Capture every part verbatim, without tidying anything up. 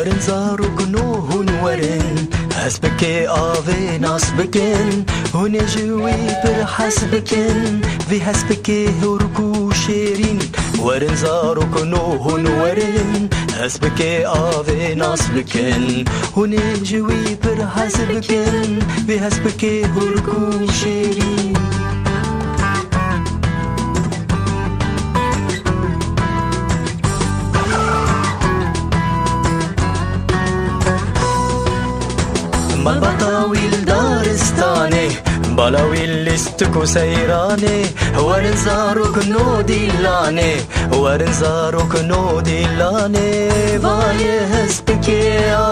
Zarokno hûn werin, hespikê avê nas bikin, hûn ê ji wî pir hez bikin, vî hespikê hûrk û şêrîn. Werin zarokno hûn werin, hespikê avê nas bikin, hûn ê ji wî pir hez bikin, vî hespikê hûrk û şêrîn. Malbata wî li daristanê, bala wî lîstik û seyranê, werin zarok no dîlanê, werin zarok no dîlanê, vayê hespikê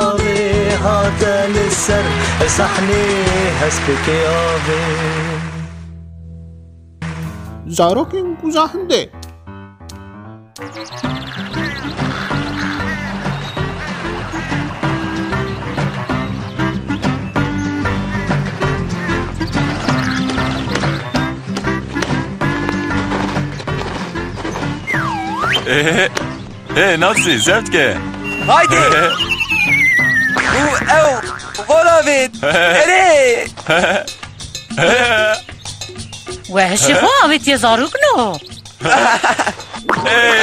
avê hate li ser sahnê, hespikê avê. Zarokên Guza Hindê. Ê, ê, Nasî, zeft ke. Haydi! Û ew, vola vêt. Erê! We hişê xwe avêtiye zarokno. Hey!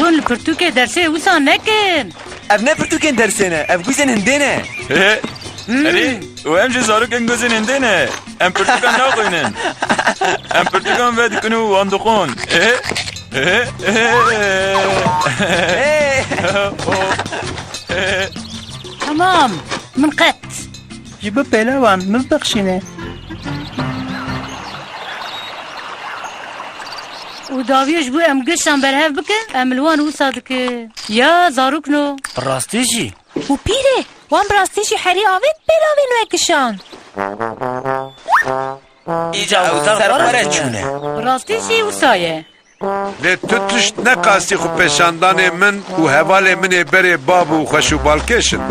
Hûn li pirtûkê dersê wisa nekin. Ev ne pirtûkên dersê ne, ev guzên hindê ne. Hey! Hmm. Erê, û em jî zarokên guzên hindê ne. Em pirtûkan naxwînin. Em pirtûkan vedikin û wan dixwin. Hey! Hey! Hey! Hey! Tamam, min qet. Ji bo pêlawan min bibexşîne. Û dawiye ji bo em gişan berhev bikin, em li wan wisa dikin. Ya zarokno. Bi rastî jî. Û pîrê, wan bi rastî jî herî avêt pêlavên we gişan. Îca ew ser xwe re çûne. Bi rastî jî wisa ye. Lê tu tişt neqasî xwe pêşandanê min û hevalê min ê berê bab û xweş û balkêş in.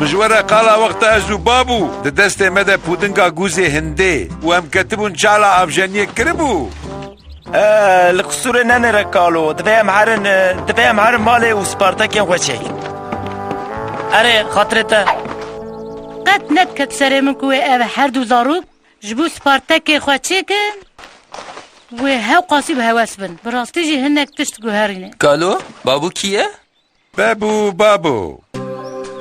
Min ji we re qala wexta ez û babû di destê me de pûdinga gûzê hindê û em ketibûn çala avjeniyê kiribû. E, li qisûrê nenêre kalo, divê em herin, e, divê em herin malê û spartekên xwe çêkin. Erê, xatirê te. Qet nediket serê min ku wê ev her du zarok ji bo spartekê xwe çêkin, wê hewqasî bi hewes bin. Bi rastî jî hinek tişt guherîne. Kalo, babû kî ye? Bebû, babû.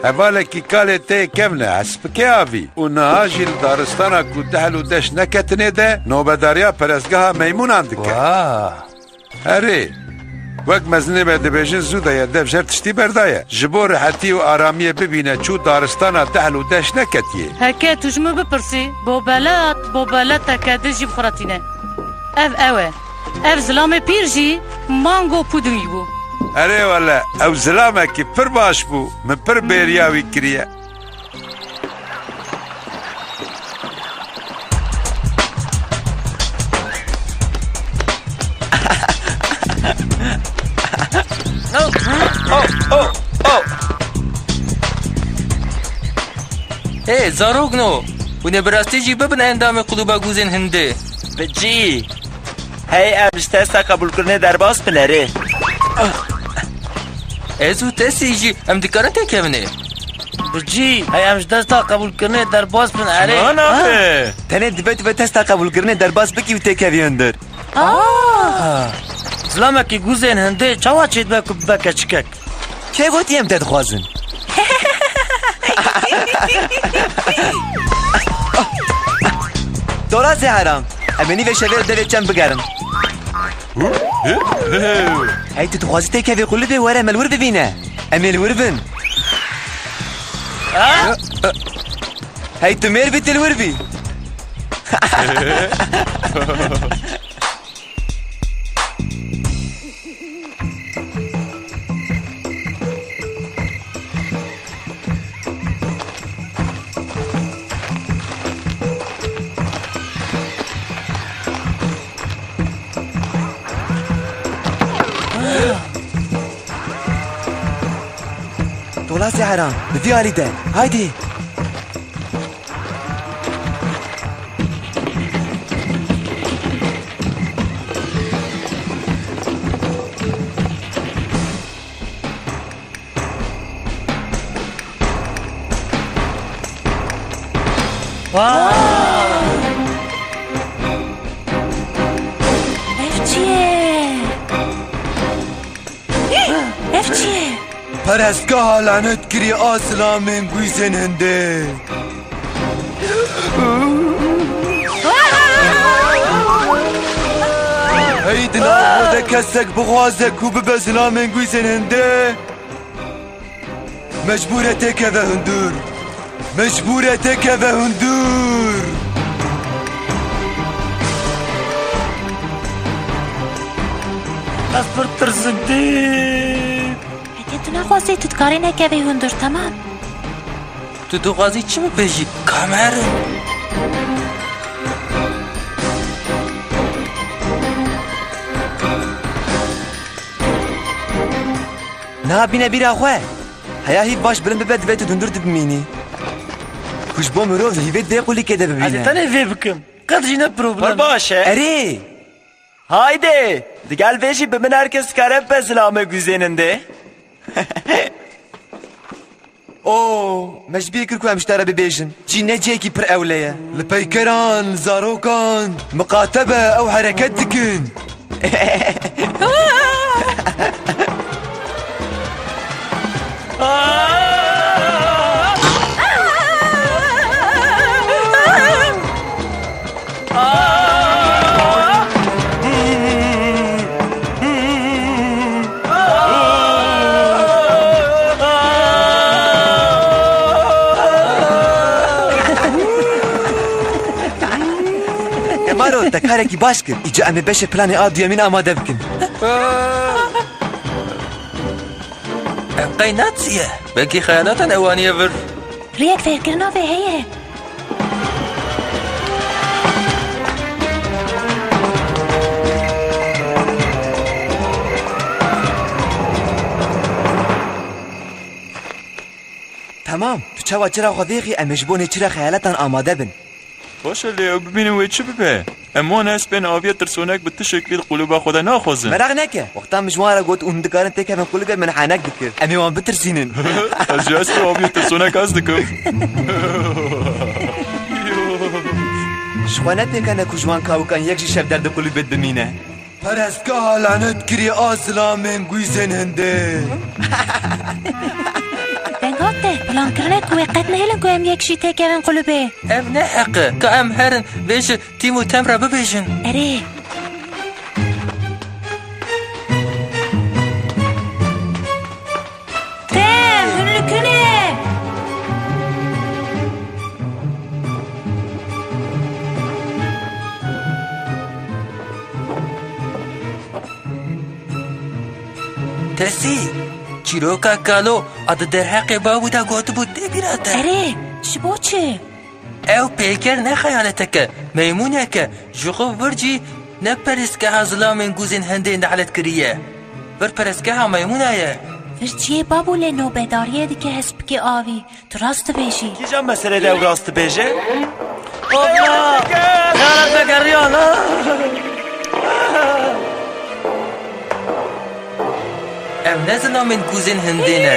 Hevalekî kalê tê kevne, hespikê avî û niha jî li daristana ku dehl û deş neketine de nobedariya perestgeha meymûnan dike. Wa! Erê, wek mezinê me dibêjin, zû de ye, dev jer tiştî berdaye. Ji bo rihetî û aramiyê bibîne çû daristana dehl û deş neketiye. Heke tu ji min bipirsî, bobelat, bobeleteke din jî bi xwe re tîne. Ev ew e. Ev zilamê pîr jî mango pudingî bû. Erê wele, ew zilamekî pir baş bû. Min pir bêriya wî kiriye. Oh, oh, oh. Hey, zarokno! Hûn ê bi rastî jî bibin endamê Klûba Gûzên Hindê. Bi cî. Hey, em ji testa qebûlkirinê derbas bin erê. Ez û Tesî jî em dikarin têkevin ê. Bi cî, hey, em ji testa qebûlkirinê derbas bin erê. Çima nabe? Ah. Tenê dibe tu bi testa qebûlkirinê derbas bikî û têkevî hundir. Ah! Zilamekî gûzên hindê çawa çêdibe ku bibe keçikek? Kê gotiye em te dixwazin? Tola Zehra, em ê nîvê şevê li devê çem bigerin. Hey, tu dixwazî têkevî qulibê, were me li wir bibîne. Em ê li wir bin. Hey, tu mêr bî, tu li wir bî. Tola Sehran, bi vî alî de. Haydi. Ev çi ye? Ev çi ye? Perestgeha lanetkirî a zilamên gwîzên hindê. Hey, di nav xwe de kesek bixwaze ku bibe zilamên gwîzên hindê, mecbûr e têkeve hundir. Mecbûr e têkeve hundir. Ez pir tirsim dî. Heke tu naxwazî, tu dikarî nekevî hundir, temam. Tu dixwazî çi bibêjî? Kamer. Niha bîne bîra xwe. Heya hîv baş bilind bibe, divê tu dundur dibimînî. Ku ji bo mirov hîvê divê qulîkê de bibîne. Ez ê tenê vê bikim. Qet jî ne problem. Pir baş e. Erê! Haydi! Digel vê jî bi min her kes dikare bibe zilamê gwîzên hindê. O, me ji bîr kir ku em ji te re bibêjin. Cî ne cihekî pir ewle ye. Li peykeran, li zarokan miqate be, ew hereket dikin. Kemaro, te karekî baş kir. Îca em ê beşê planê a duyemîn amade bikin. Ev qey Nazi ye? Belkî xeyanatan ew aniye vir. Riyek fêrkirina vê heye. Temam, tu çawa çira xwe vêxî, em ê ji bo nêçira xeyaletan amade bin. Baş e, lê ew bibînin wê çi bibe? Em wan hespên aviya tirsonek bi ti şeklî di qulûba xwe de naxwazin. Meraq neke. Wexta min ji wan re got û hûn dikarin têkevin qulûbê, min henek dikir. Em ê wan bitirsînin. Ez ji hespê aviya tirsonek hez dikim. Ji xwe nepêkane ku ji wan kawikan yek jî şevderdê qulûbê dimîne. Perestgeha lanetkirî a zilamên gwîzên hindê. Deng hate, plankirin e ku wê qet nehêlin ku em yek jî têkevin qulûbê. Ev ne heq e, ka em herin vê ji Tim û Tem re bibêjin. Erê. Tem, hûn li ku ne? Tesî, çîroka Kalo a di derheqê babû de gotibû tê bîra te? Erê, ji bo çi? Ew peyker ne xeyaletek e, meymûnek e, ji xwe vir jî ne perestgeha zilamên gwîzên hindê nelet kiriye. Vir perestgeha meymûna ye. Vir cihê babû lê nobedariyê dike hespikê avî. Tu rast dibêjî. Kîjan meselê de ew rast dibêje? Abla! Xeyalete geriyan, ha! Ev ne zilamên gwîzên hindê ne.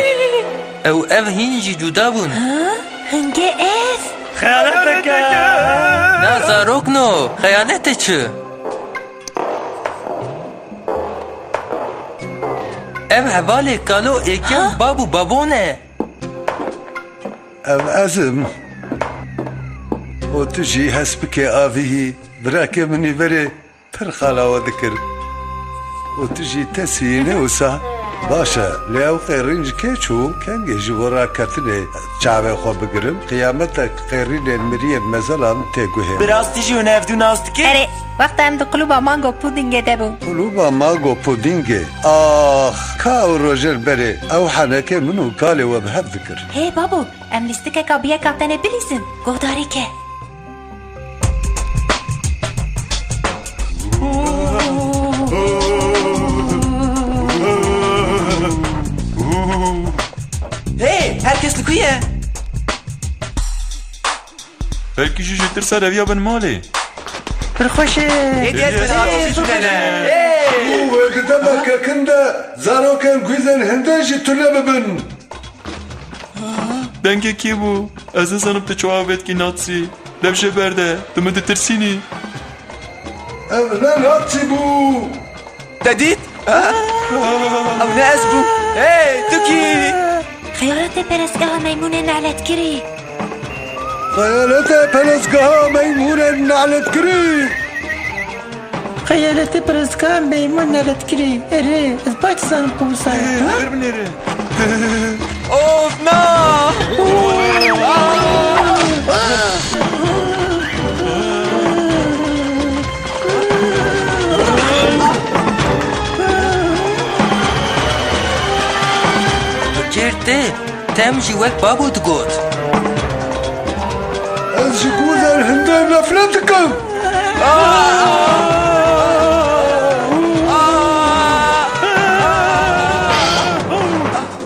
Ew ev hîn jî cuda bûn. Ha? Hingê ev? Xeyaleteke! Na zarokno, xeyalete çi? Ev hevalê Kalo êkêm Ha? bab û babon e. Ev ez im. Û tu jî hespikê avî hî, birakê min î verê pir xala we dikir. Û tu jî Tesî yî ne wisa? Baş e, lê ew qêrîn ji kê çû? Kengê ji bo raketinê çavê xwe bigirim? Qiyametek qêrînên miriyên mezela min tê guhê min. Bi rastî jî hûn ev du nas dikin? Erê, wexta em di qulûba Mango Pudingê de bûn. Qulûba Mango Pudingê? Ax, ka ew rojer berê ew henekê min û kalê we bi hev dikir. Hê babo, em lîstikeka bi yeka tenê bilîzin. Guhdarî ke. Hey, her kes li ku ye? Belkî jî ji tirsa reviya bin malê. Pir xweş e. Hêdî ez bin avî jî tune ne. Hey! Û wê di demeke kin de zarokên gwîzên hindê jî tune bibin. Dengê kî bû? Ez nizanim tu çawa vetkî Nazi. Dev ji ber de, tu min ditirsînî. Ev ne Nazi bû. Te dît? Ew ne ez bûm. Hey, tu kî? Xeyaletê perestgeha meymûnên nehletkirî. Xeyaletê perestgeha meymûnên nehletkirî. Xeyaletê perestgeha meymûnên nehletkirî. Erê, ez baş dizanim ku wisa ye. Hey, ha? Dur binêre. Of, na! Tu kêr tê, te em jî wek babo digot. Ez ji ku derhindê nefret dikim.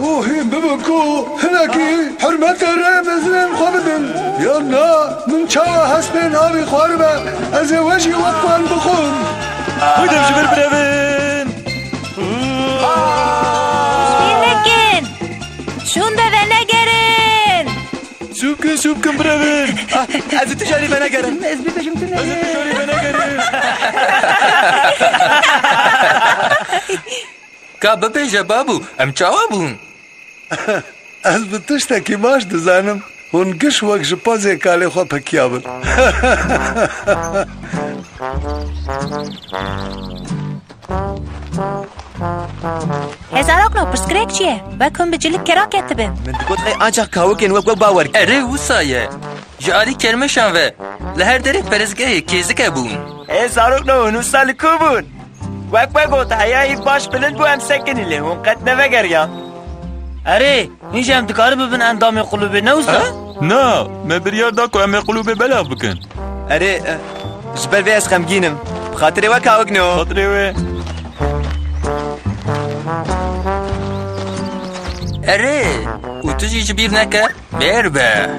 Û hîn bibin ku hinekî hurmetê rê mezinên xwe bidin. Yan na, min çawa hespên avî xwaribe, ez ê we jî wek wan bixwim. Hûn dev ji vir birevin. Piştgirî nekin. Şûnde venegerin. Sû bikin, sû bikin birevin. Ah, ez ê tu jarî venegerim. Ez bibêjim tu ne. Ez ê tu jarî venegerim. Ka bibêje babû, em çawa bûn? Ez bi tiştekî baş dizanim. Hûn giş wek ji pozê kalê xwe pekiyabin. Hê zarokno, pirsgirêk çi ye? Wek hûn bi cilik kera ketibin. Min digot qey ancax kawikên wek we bawer kirin. Erê, wisa ye. Ji alî kermeşan ve li her derê perestgehê kêzike bûn. Ê zarokno, hûn wisa li ku bûn? Wek we got, heyayî baş bilind bû, em sekinî lê hûn qet nevegeriyan. Erê, hîn jî em dikarin bibin endamê qulûbê, ne wisa? Ha? Na, me biryar da ku em ê qulûbê belav bikin. Erê, e, ji ber vê ez xemgîn im. Bi xatirê we kawikno. Xatirê we. Erê, û tu jî ji bîr neke, bêr be.